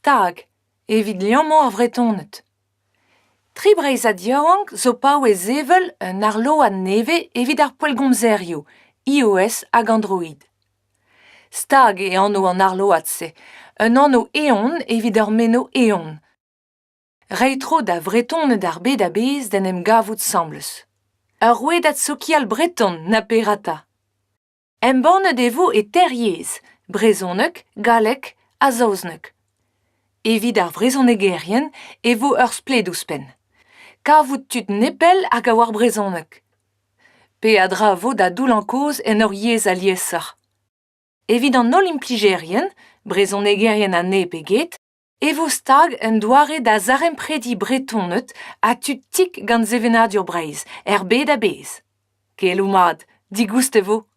Stag, evit liammañ ar Vretoned. Tri Breizhad yaouank zo paouez sevel un arload nevez evit ar poellgomzerioù, iOS hag Android. Stag eo anv an arload-se, un anv eeun evit ur meno eeun. Reiñ tro da Vretoned ar bed a-bezh d'en em gavout 'sambles. Ur rouedad sokial breton na petra 'ta. Embannet e vo e teir yezh, brezhoneg, galleg ha saozneg. Evit ar vrezhonegerien e vo ur splet ouzhpenn. Kavout tud nepell hag a oar brezhoneg. Peadra vo da doullañ kaoz en ur yezh aliesoc'h. Evit an holl implijerien, brezhonegerien anezhe pe get, e vo stag un doare da zaremprediñ Bretoned ha tud tik gant sevenadur Breizh er bed a-bezh. Keloù mat, digoust e vo.